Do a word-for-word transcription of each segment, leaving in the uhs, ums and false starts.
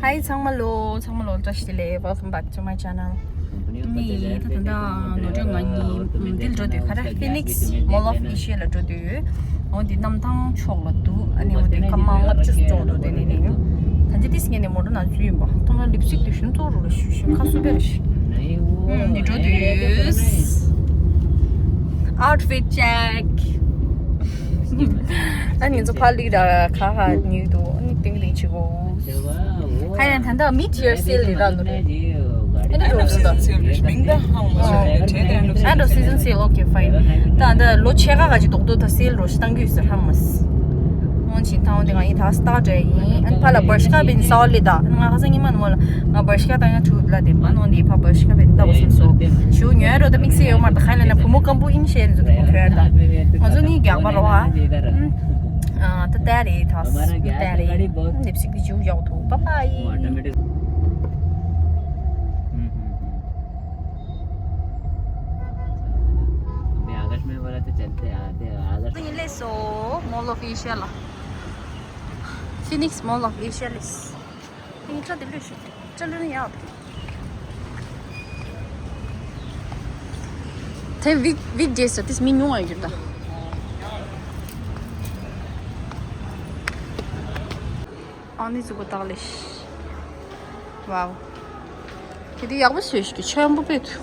Hi ཚང་མ་ལོ། ཚང་མ་ལོ་བཀྲ་ཤིས་བདེ་ལེགས། Welcome back to my channel. ནི་ད་ད་ལྟ་ནོར་འཁྲུལ་ང་གཉིས་འདིར་འགྲོ་དུས་ག་རེ་Phoenix Mall of Asia ལ་འགྲོ་དུས། འོ་འདི་གནམ་ཐང་ཕྱོགས་ལ་འདུག་ཨ་ནི་འོ་འདི་སྐར་མ་ལྔ་བཅུ་ཙམ་འགྲོ་དུས་དེ་ནི་ནི། ད་ལྟ་ཏིས་ངས་ནི་མོ་ཊ་ནང་འཛུལ་ཡིན་པ། ཐོག་མར་ལིབ་སི་ཊིག་དེ་ཤུན་ཙོག་རུ་ལ་ཤུ་ཤུ་ཁ་སུ་བེར་ཤི། འདི་འགྲོ་དུས། Outfit check. ཨ་ནི་ཚོ་ཕ་ལི་ར་ཁ་ཁ་ཉིག་འདུག་ཨ་ནི་ཏིང་ཏིང་ཆི་གོ། ཁ་ཡང་ད་ལྟ་mid year sale ལི་ར་ནོ་རེད། End of season sale རེད། མིང་ད་ཧང་མ་སོ་རེད། End of season sale, okay, fine. ད་ད་ལོ་ཕྱེད་ཀ་ག་ཅིག་རྡོག་རྡོག་ད་སེལ་རོ་ཞིག་བཏང་གི་ཡོད་ཟེར་ཧང་མ་སི། འོན་ཅིག་ཐང་དེ་ང་ཡི་ད་སྟག་འདྲ་ཡིན། ཨན་ཕ་ལ་བར་ཤ་ཀ་བེན་སའོ་ལི་ད་ང་ཁ་སང་ཉི་མ་ནོ་ལ་ང་བར་ཤ་ཀ་བཏང་ཡ་ཐུག་ལ་དེ་མ་ནོ་འདི་ཕ་བར་ཤ་ཀ་བེན་ད་བ་སོང་སོ་ཞུ་ཉོན་རོ་ད་དམིགས་བསལ་ཡོད་མ་རེད། ད་ཁ་ལ་ན་བུ་མོ་སྐམ་པོ་ཡིན་ཤེས་ནི་ཚོ་ཁོ་ཁེར་ད་ང་ཚོ་ནི་རྒྱག་པ་རོ་ཧ། ཨ་ད་ད་རེད་ད་ད་རེད། ལིབ་སི་ཊིག་གི་ཇུ་ཡག་ཐུག bye bye. अभी आकाश में बोला तो चलते आते आकाश। ये ले सो Mall of Asia ལ། Phoenix Mall of Asia ལས། ཡིན་ཁྲ་དེ་ལུས་ཤོག་ཁྲ་ལུས་ནི་ཡག་དེ་week weekdays ལ་དེ་མི་ཉུང་བ་ཡོད་ད། ཨ་ནི་ཟུག་པོ་དག་ལས། Wow. དེ་དུས་ཡག་པོ་བཟོས་ཤིག་ཆེན་པོ་དཔེ་ཐུ།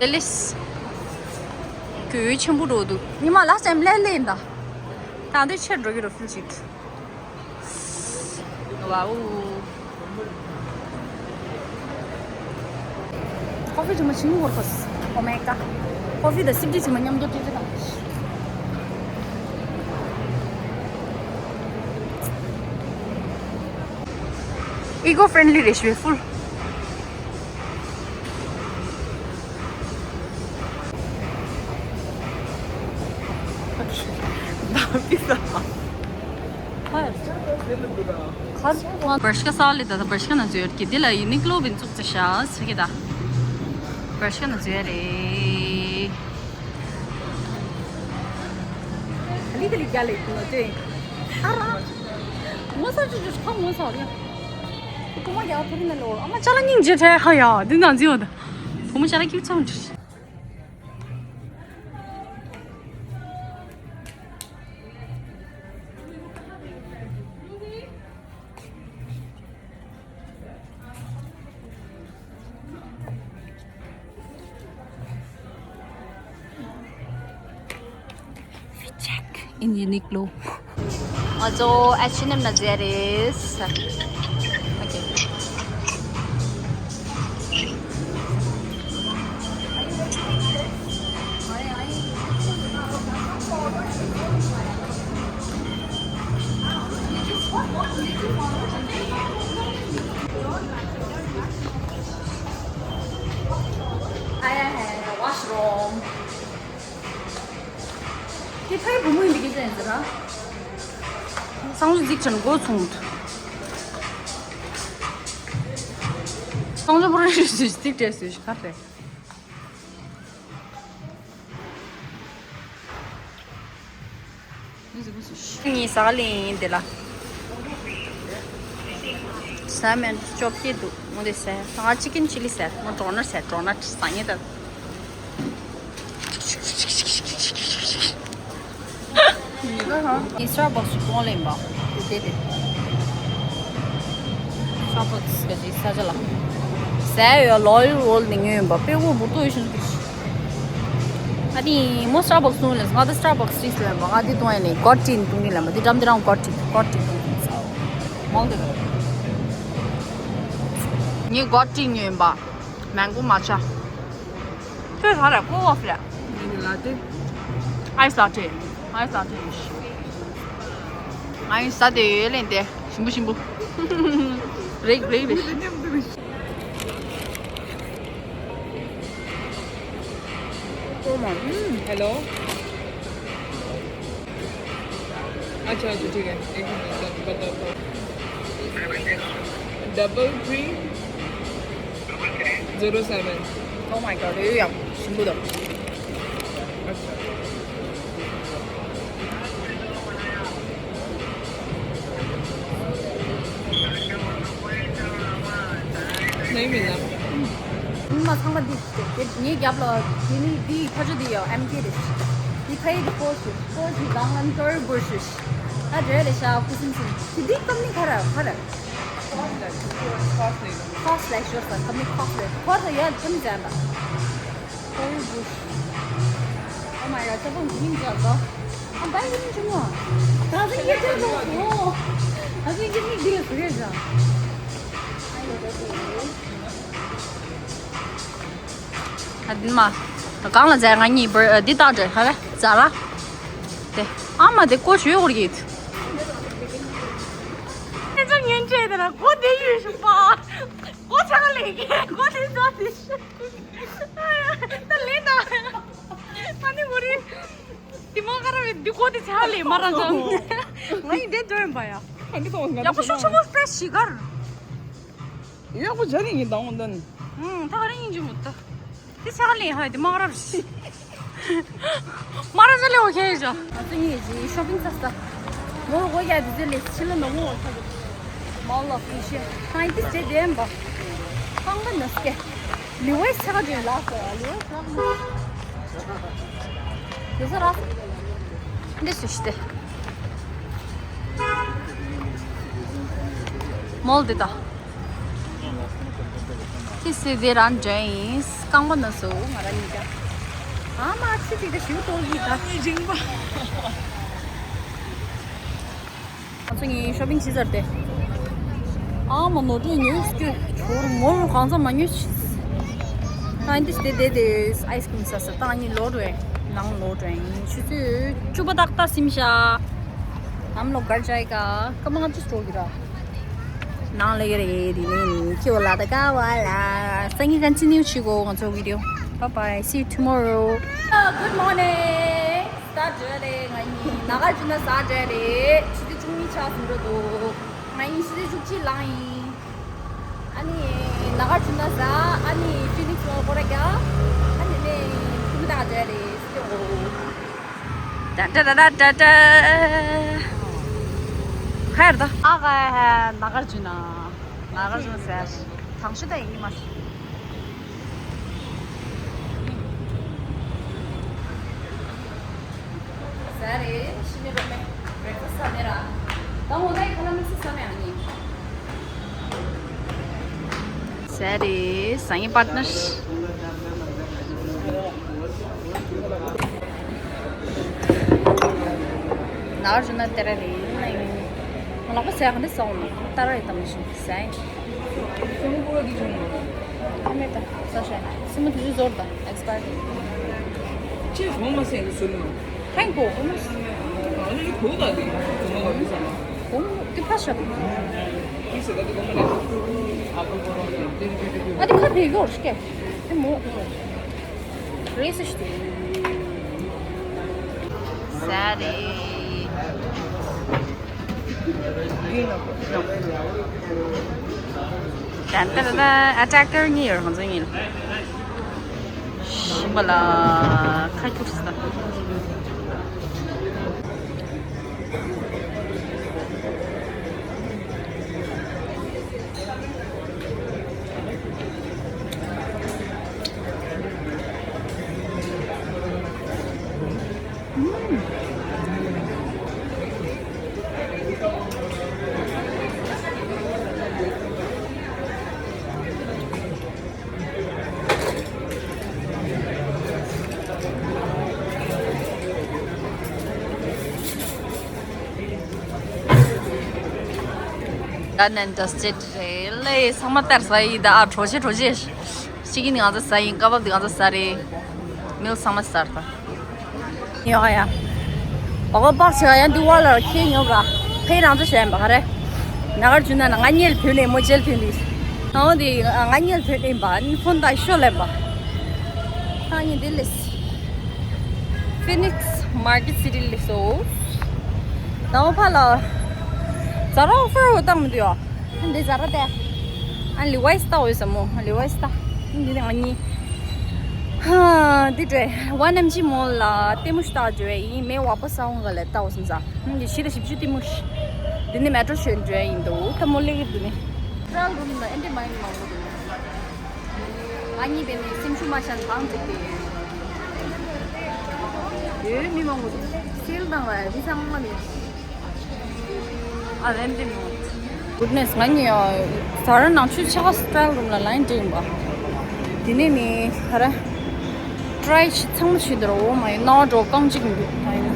དེ་ལས། གོས་ཆེན་པོ་འགྲོ་འདུག་ཉི་མ་last time ལས་ལས་ཡིན་ད། ད་འདི་ཆེར་འགྲོ་གི་རོ་ཕིལ་ཞིག Wow. ཀོ་ཕི་དྲི་མ་ཆིང་བོར་ཁོས། Oh my god. ཀོ་ཕི་དང་སིབ་དྲི་ཆི་མ་མཉམ་དུ་དྲི་དྲི་དང་། Eco friendly རེད་ཞུ་བའི་full. བར་ཤ་ས་ལི་ད་ད་བར་ཤ་ན་ཟོས་ཀྱི་འདི་ལ་ཡི་ནིག་ལོ་བིན་བཙུགས་ཚེ་ཤ་ཟེར་གི་ད། བར་ཤ་ན་ཟོས་རེད། ལི་ད་ལི་རྒྱ་ལི་ཏུ་ཏེ། ཨ་ར། ངོ་ས་ཅུ་ཅུ་ཁ་ངོ་ས་རེ། ཁོ་མ་ཡ་ཐུར་ན་ལོ་ཨ་མ་ཅ་ལ་སྙིང་རྗེ་ཐལ་ཧ་ཡ་འདི་ན་འཛིའོ་ད། ཁོ་མ་ཅ་ལ་ཁྱིབ་ཚང་འདྲི། Fit check in Uniqlo. Also, H and M ན་འཛུལ་རེད། Okay. I am in the washroom. དེ་ཕའི་བུ་མོ་ཡིན་པའི་སྐད་ཆ་ཡིན་ཟེར་ར། སང་ཞོགས་གཟིགས་ཆེན་མགོ་ཚོང་དུ། སང་ཞོགས་པོ་རེ་ཞིག་གཟིགས་བྲལ་སོས་ཤིག་ག་རེ། ངའི་ཟ་ལེན་དེ་ལ། ཟ་མེད་བཅོ་བརྒྱད་འདུག་ངོ་དེ་ཟ། ང་ཅི་ཀིན་ཆི་ལི་ཟ། ངོ་ཌོ་ནར་ཟ། ཌོ་ནར་ཟ་ངེ་ད། ངས་Starbucks གོང་ལེན་པ་དེ་དེ། Starbucks ག་ཅིག་ས་ཆ་ལ། ཟས་ཡོད་ལོ་ཡོད་རོལ་ནི་ངོས་ཡིན་པ་དཔེ་འོ་འབུར་ཏོ་ཡོད་ཤིང་གི། ཨ་ནི་མོ་Starbucks གཏོང་ལས་ང་ད་Starbucks གཅིག་ལེན་པ་ང་འདི་གཏོང་ཡ་ནི་ཀོ་ཊི་གཏོང་གི་ལེན་པ་འདི་འགྲམ་འདི་རང་ཀོ་ཊི་ཀོ་ཊི་གཏོང་གི་ཚ། མང་གི། ངས་ཀོ་ཊི་ཉོས་ཡིན་པ། མན་གོ་མ་ཆ། ཁྱོད་ག་རེ་ཀོ་ཝ་ཕི་ལ། ལ་ཏེ། ཨའི་སི་ལ་ཏེ། ཨའི་སི་ལ་ཏེ། ཨའི་སི་ལ་ཏེ་ལེན་ཏེ། ཞིམ་པོ་ཞིམ་པོ། རེག་རེག་རེག་ཨོ་མ། ཧེ་ལོ། अच्छा, अच्छा, ठीक है। एक मिनट, बता, बता। Double three zero seven. Oh my God, यो यार, सिंगू दो। अच्छा। ཡིན་མིན་ན། ཉི་མ་ཚང་མ་འདི་ཞིག་དེ་ངའི་རྒྱབ་ལ་དེ་ནི་འདི་ཕ་ཆུ་འདི་ཡོད་ཨེམ་ཀེ་རེད། འདི་ཕ་ཡི་འདི་ཕོ་ཞིག་ཕོ་ཞིག་ལང་ལང་ཀར་བུར་ཞིག་ད་འདྲེ་རེད་ཤག་ཀུ་སིམ་སིམ་དེ་འདི་ཀམ་ནི་ཁ་ར་ཁ་ར། ཁོ་སི་ལེ་ཤོར་ས་ཀམ་ནི་ཁོ་སི་ལེ་ཁོ་ར་ཡ་ཀམ་ནི་ཛན་པ། ཀར་བུར་ཞིག Oh my god, ཅག་པོ་འདི་ཡིན་ཅག་པོ། ཨ་ད་ཡིན་ཅུང་ངོ་། ད་ཟིག་ཡིན་ཅུང་ངོ་། ད་ཟིག་ཡིན་ཅུང་ངོ་། ཨ་ཟིག་ཡིན་ཅུང་ངོ་། ཨ་འདི་མ། གང་ལ་མཛད་ང་གཉིས་འབུར་འདི་བཏགས་འདྲ་ཧ་ལེ་ཛ་ལ། དེ་ཨ་མ་དེ་ཀོ་ཞུ་ཡོད་གི། དེ་ཚོ་ཉན་བྱས་དེ་ལ་ཀོ་དེ་ཡོད་ཞུ་པ། ཀོ་ཆང་ལས་གི་ཀོ་དེ་ཚོ་དེ་ཤི། ད་ལེན་ད། ཨ་ནི་མོ་རེད། དེ་མ་ཁ་ར་བའི་འདི་ཀོ་དེ་ཆང་ལས་མ་ར་ཅང་། ང་ཡི་འདྲེ་འདྲ་ཡིན་པ་ཡ། ཡག་པོ་ཤོག་ཤོག་པོ་སྤྲད་ཤི་གར། ཡག་པོ་བྱ་རིང་ཡིན་དང་འོང་དན། ཨང་ད་རིང་ཡིན་གྱི་མོ་ད། དེ་ཆག་ལས་ཧ་དེ་མ་རབས་ཤི། མ་རབས་ལས་འོ་ཁྱེད་ཡིན་ཅང་། ང་ཚོ་གཉིས་ཀྱིས་ཤོ་པིང་ས་ས། མོ་གོ་ཡ་དེ་ཚོ་ལས་ཕྱི་ལ་ནོ་མོ་འོ་ཁ་གི། མ་ལ་ཕི་ཤི། ཧ་ཡིན་དེ་ཟེར་བདེན་པ། ཁང་པ་ནོ་སྐེ། ལི་ཝའི་ཆག་ཅིང་ལགས་སོ་ལི་ཝའི་ཆག་མོ། དེ་ཚོ་ར། འདི་སུ་ཤི་དེ། མོལ་དེ་ད། ཁྱི་སི་དེ་རང་འདྲ་ཡིན། རྐང་པ་ན་སོ་ང་རང་གཉིས་ཀ་ཨ་མ་ཁྱི་ཅིག་ད་ཞིག་གཏོར་གྱི་ད། རིང་པ། ང་ཚོ་གཉིས་ཤོ་པིང་བྱས་ཚར་ཏེ། ཨ་མ་ནོར་འཁྲུལ་ཉོས་སྐྱོ་ཆོར་ངོ་གང་ཚང་མ་ཉོས་ཤིས། ཨ་འདི་སྟེ་དེ་དེ་ཨའི་སི་ཀྲིམ་ཟ་ས་ད་ངས་ལོ་རེ་ནང་ལོ་རེ་ཆུ་ཚོད་བཅུ་པ་ཏག་ཏག་སིམ་ཤ། ནམ་ལོ་གར་ཇའི་ཀ་ཀ་མ་ང་ཚོ་སྤྲོ་གི་ར། ནང་ལེགས་རེད་དེ་ནས་ཁྱེད་ལ་ད་ག་བ་ལ་སང་ཉིན་continue་བྱེད་གོ་ང་ཚོ་video. Bye bye, see you tomorrow. Good morning. ཟ་འདྲ་རེད་ང་གཉིས་ན་ག་རྒྱུ་ན་ཟ་འདྲ་རེད་ཆུ་ཚོད་བཅུ་གཉིས་ཆགས་ཟིན་འགྲོ་འདུག་ང་གཉིས་ཆུ་ཚོད་བཅུ་གཅིག་ལངས་ཡིན། ཨ་ནི་ན་ག་རྒྱུ་ན་ཟ་ཨ་ནི་ཕི་ནིག་སི་མོལ་སྐོར་ར་རྒྱག་ཨ་ནི་ནས་ཀུ་མི་ད་ག་འདྲ་རེད་སི་ཏེ་འོ། ད་ད་ད་ད་ད་ད། ཁ་ཡར་ད། ཨ་ག་ཧ་ན་གར་ཇུ་ན། ན་གར་ཇུ་ན་ཟེར། དང་ཤུ་ད་ཡིན་མ། ཟ་རེད་ཤི་མི་རོ་མེ། བྷི་རེག་ཕ་སི་ཟ་མེད་ར། ད་འོ་ད་ཡི་ཁ་ལ་མི་སི་ཟ་མེད་ཨ་ནི། ཟ་རེད་ཟ་ངའི་པར་ཊི་ནར། ན་གར་ཇུ་ན་ཏེ་ར་རེད་ན་ཡིན། ང་ལག་པ་ཟས་ག་འདྲ་ཟ་འོང་ན་ཏ་ར་རེད་དམ་ཞིག་ཟས། སེན་མོ་ཀུ་ར་འདི་བྱུང་ནོ། ཨ་མེད་ད་ཟ་ཤ་སེན་མོ་དེ་ཚོ་ཟོར་ད་ཨེག་སི་པ་ཡར་རེད། ཅི་བྱུང་མ་སེན་གི་ཟུར་ནོ། ཧན་གོ་གོ་མ་སེན། ཨ་ནི་གོ་ད་དེ་ཟུར་ནོ་ག་དུ་ཟ་ན། གོ་དེ་ཕ་ཤ་དེ། དེ་ཟེར་ག་དེ་གོ་མ་ནས་ཨ་གོ་གོ་རོ་དེ་དེ་དེ་དེ་ཨ་དེ་ཁ་དེ་གོ་ཤ་ཀེ་དེ་མོ། རེས་སུ་ཞིག་ཟ་རེད། ཏན་ཏན་ཏན་ཨ་ཊེག་ཏེར་གཉིས་ཡོད་ང་ཚོ་གཉིས་ལ། ཤི་མ་ལ་ཁ་ཁྱུར་ས། Done and dusted རེད་ལེ། ཚང་མ་ལྟར་ཟ་ཡི་ད་ཨ་གྲོ་ཆེ་གྲོ་ཆེ། ཤི་ཀིན་ང་ཚོ་ཟ་ཡིན། ཀ་བབ་འདི་ང་ཚོ་ཟ་རེད། མིལ་ཚང་མ་ཟར་ད། ཡོ་ཡ། བ་གོ་པག་ཆེ་ཡ་འདི་བ་ལ་ཁྱེད་ཉོ་ག་ཕེ་རང་ཚོ་བྱས་པ་ག་རེ། ན་གར་ཇུ་ན་ན་ང་ཉལ་དུས་ནས་མོ་ཇེལ་དུས་འདི། ཨོ་འདི་ང་ཉལ་དུས་ནས་པ་ནི་ཕོན་ད་ཤོ་ལེན་པ། ད་ཉི་འདི་ལེས། ཕི་ནིག་སི་མར་ཀེ་ཊི་སི་ཊི་ལེས་སོ། ད་འོ་ཕ་ལ། ཛ་ར་ཨོ་ཕར་འོ་བཏང་མི་འདུག་ཡོ། འདི་ཛ་ར་དེ། ཨ་ལི་ཝའི་སི་ལྟ་འོས་སམ་མོ། ལི་ཝའི་སི་ལྟ། འདི་ནི་ང་གཉིས། ཧ། འདི་འདྲ། ཝན་ཨེམ་ཇི་མོལ་ལ་ལྟད་མོ་ཞིག་ལྟ་འགྲོ་ཡ་ཡིན། མེ་བ་པོ་ས་འོང་ག་ལ་ལྟ་འོས་སམ་ཟ། འདི་ཤི་ལ་ཞིབ་ཞུ་ལྟད་མོ་ཞིག་འདི་ནི་མེ་ཏྲོ་ཞོན་འགྲོ་ཡ་ཡིན་འདུག་ད་མོ་ལེ་གི་འདི་ནི། ཧོ་ཊེལ་རུམ་ལ་ཨེ་འདྲ་མ་ཡིན་མང་པོ་འདུག་ང་གཉིས་བས་ནས་སེམས་ཤུགས་མ་ཆག་ནས་གང་འགྲིག་གི་ཡོད། མི་མང་པོ་འདུག་སེལ་བཏང་བ་མི་ཚང་མ་མེད། ཨ་རེམ་དེ་མོ། གུད་ནེས། ང་གཉིས་ཡང་ཟ་ར་ནང་ཆུ་ཆ་ཧོ་ཊེལ་རུམ་ལ་ལ་ཡིན་འདྲེན་པ། དེ་ནས་མི་ཧ་ར་ཀྲའི་ཆི་ཚང་མ་ཆུ་དེར་འོ་མ་ཡིན་ནའོ་འགྲོ་རྐང་གཅིག་མི་འདུག་ད་ཡིན་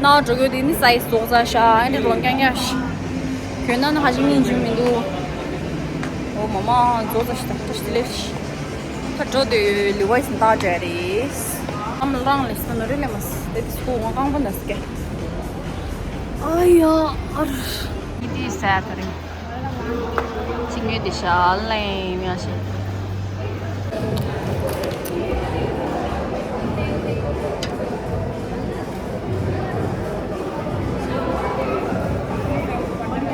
ནའོ་འགྲོ་གི་དེ་ནི་སའི་ཟོག་ཟ་ཤ་ཨེ་འདྲ་རོ་རྐྱང་རྐྱང་ཤི། གྱོན་ན་ནི་ཧ་ཅང་སྙིང་རྗེ་མི་འདུག་འོ་མ་མ་ཟོག་ཟ་ཤི་ད་ཀྲ་ཤི་ལེ་ཤི། ད་འགྲོ་དུས་ལི་ཝའི་སི་ནི་ད་འདྲ་རེད། ཨམ་རང་ལས་སོ་ནོ་རེ་ལེ་མ་སི་དེ་དེ་སྐུ་ངོ་རྐང་པ་འདྲ་སྐྱེ། ཨ་ཡ་ཨར། ཡི་དེ་ས་ཡ་ད་རིང་། ཅི་ཉོས་དེ་ཤ་ལེ་མྱ་ཤེ།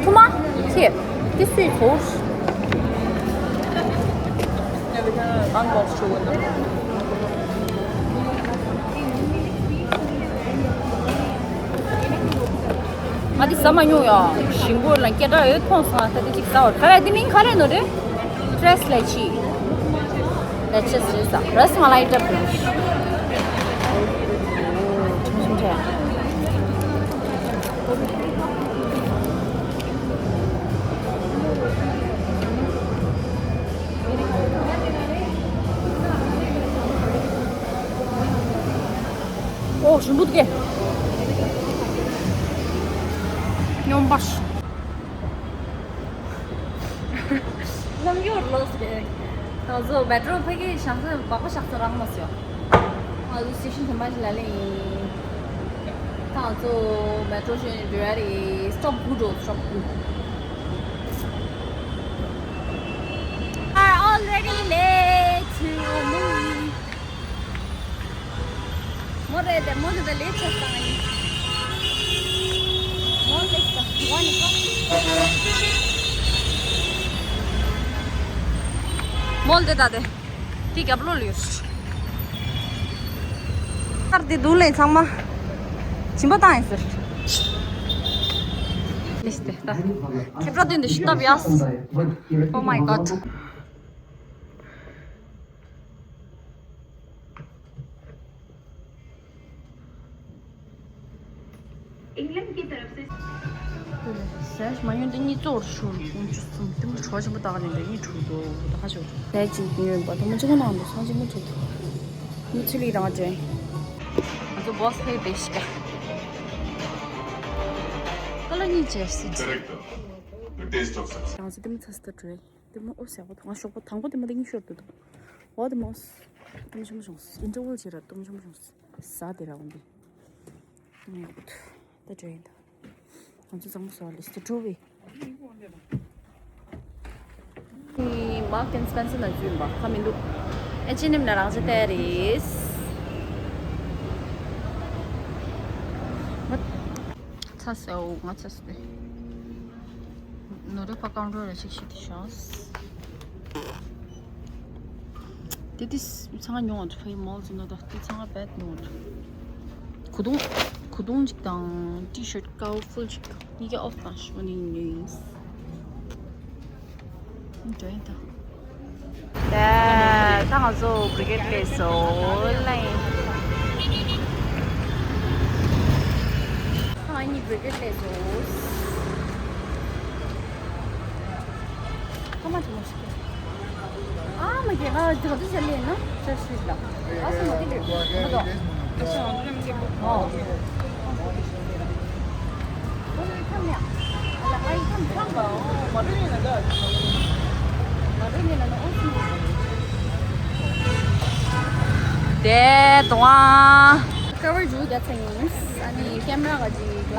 ཐུ་མ་ཁྱེད་དེ་སུས་ཚོར། ང་འདི་ཟ་མ་མྱོང་ཡ། ཞིམ་པོ་ལ་སྐད་གྲགས་ཡོད་མཐོང་སོང་ཨ། ད་འདི་གཅིག་ཟ་བར་ཁ་ར་འདི་མིང་ག་རེ་ནོ་རེད། ཏྲེས་ལེ་ཆི། ལེ་ཆི་ཟེར་ས་ར་སི་མ་ལའི་འདྲ་པོ། ཁྲིམ་ཁྲིམ་ཁྲེ། ཨོ་ཞིམ་པོ་འདུག་གས། སྙོམས་པ། རྣམ་འགྱུར་ལོག་སྟེ། ང་ཚོ་མེ་ཏྲོ་ཕ་གི་ཞང་ས་སྦག་པ་ཞག་ཚོ་རང་མ་སོ། ང་ཚོ་སི་ཊེ་ཤན་དེ་མ་ཞིག་ལ་ལེ་ཡིན། ད་ང་ཚོ་མེ་ཏྲོ་ཞོན་འགྲོ་ཡ་རེད། སི་ཊོབ་དགུ་འགྲོ། སི་ཊོབ་དགུ། Are already late to movie. མོ་རེད་དེ་མོ་དེ་དེ་ལས་ཆེ་སང་ཡིན། མོ་ལས་ས་ཝ་ནི་ཀོ། མོ་དེ་ད་དེ་དེ་རྒྱབ་ལོགས་ལ་ཡོད། ཁར་དེ་དུང་ལས་ཚང་མ་སྦྱིན་པ་བཏང་ཡིན་ཟེར། ལིས་ཏེ་ད་ཁྱེད་པྲ་དེ་འདི་ཤི་ཏབ་ཡ། Oh my god. England की तरफ से ཟས་མ་ཉོན་དེ་གཉིས་གཙོ་བོར་ཞུ་དགོངས་ཆུ་གསུམ་དེ་མོ་གྲོགས་ཆེན་པོ་དག་ལས་འདྲ་གཉིས་གྲུབ་འདུག་ད་ཁ་ཤོར་ཟས་ཅིག་ཉོས་པ་དེ་མོ་གཅིག་ནང་དུ་སང་གཅིག་མོ་གྲུབ་འདུག་མི་ཚུལ་ལི་རང་དྲན། ང་ཚོ་བོ་སི་ཕེ་བེ་ཤི་ཀ་ཀ་ལོ་གཉིས་བྱས་སྲིད། Director, the taste of success. རང་ཚོ་དེ་མོ་ཚ་སི་ཏ་བྲོས། དེ་མོ་ཨོ་ཟེར་བ་དང་ཞོགས་པ་དང་པོ་དེ་མོ་དེ་གཉིས་ཤོར་འདུག་འོ་དེ་མོ་སྟོང་ཆེན་པོ་བྱས་ར་སྟོང་ཆེན་པོ་བྱུང་། ཟ་དེ་ར་འོང་དེ་སྟོང་ཡག་པོ་འདུག་ད་འདྲ་ཡིན་ད། ང་ཚོ་གཙང་མ་བཟོ་བ་ལས་སུ་འགྲོ་བས། ནི་མར་ཨེན་སྤེན་སར་ན་རྒྱུས་ཡིན་པ་ཁ་མི་འདུག་ཨེཆ་ཨེན་ཨེམ་ནས་རང་བྱས་ཏེ་རེད། ཚ་སེའུ་ང་ཚ་སེ། ནོར་རི་ཕ་ཀང་རོ་རེ་ཞིག་ཤི་དེ་ཤོག་དེ་དེ་ཚང་ང་ཉོ་བ་འདུག་ཕ་ཡི་མོལ་ཟིན་ན་ད་དེ་ཚང་ང་བེད་ཉོ་བ་འདུག་གོས་ཐུང་། གོས་ཐུང་གཅིག་དང་ཊི་ཤར་ཊི་ཀ་ལར་ཕུལ་གཅིག་གཉིས་ཀ་ཨོཕ་དང་ཤོ་ནི་ཉོས་ཡིན། འགྲོ་ཡིན་ད། ད་ད་ང་ཚོ་བྷི་རི་གེ་ཌི་སླེབས་སོང་ལ་ཡིན། ད་ང་གཉིས་བྷི་རི་གེ་ཌི་སླེབས་སོང་། ཁ་མ་ཐུ་མ་ཞིག་ཨ་མ་གི་ང་དགའ་དུ་ཆ་ལེ་ན་ཆ་ཤི་ལ། ཨ་སུ་མ་གི་ལེ་མ་དོ། ཨ་སུ་མ་གི་ལེ་མ་དོ། དེ་དུང་ཨ། ཀ་བར་ཇུ་རྒྱ་ཚ་ཡིན། ཨ་ནི་ཀེམ་ར་ག་ཇི་ག་ལ།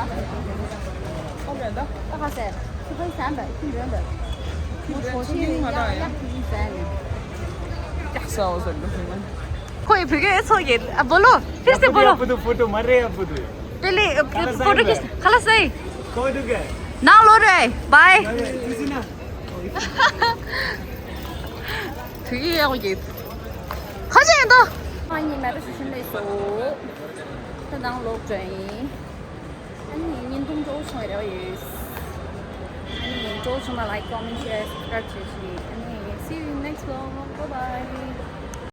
ཨོ་རེད་ད། ད་ག་ཟེར། ཁྱི་ཕན་སན་པ་ཁྱི་འདྲོན་པ། ཁྱི་འདྲོན་ཆུང་ཆུང་མ་དང་ཡ། ཡག་ཁྱི་ཟན་ནི། ཡག་ས་འོ་ཟེར་འདུག་ཟེར་མ། ཁོ་ཡི་བུ་གའི་ཚོགས་ཀྱི་ཨ་བོ་ལོ། ཕེར་སི་བོ་ལོ། ཡ་བུ་དུ་ཕོ་ཏོ་མ་རེད་ཡ་བུ་དུ། པེ་ལི་ཕོ་ཏོ་ཁྱི་ཁ་ལ་སའི། ཁོ་དུ་ག་ནང་ལོ་རེ་བའི། ཡ་ཡ་ཁྱི་ཟི་ན། བུ་གའི་ཡག་གི། ཁ་ཆེ་ཡིན་ཏོ། ཨ་ནི་མེ་རོ་ཤི་ཤི་ལེ་སོ། ད་ནང་ལོག་འགྲོ་ཡིན། ཨ་ནི་བརྙན་ཐུང་འགྲོ་བྱུང་རེ་བ་ཡོད། ཨ་ནི་གཙོ་བོ་ཚང་མ་like, comment, share, subscribe བྱེད་ཤིག་ཨ་ནི།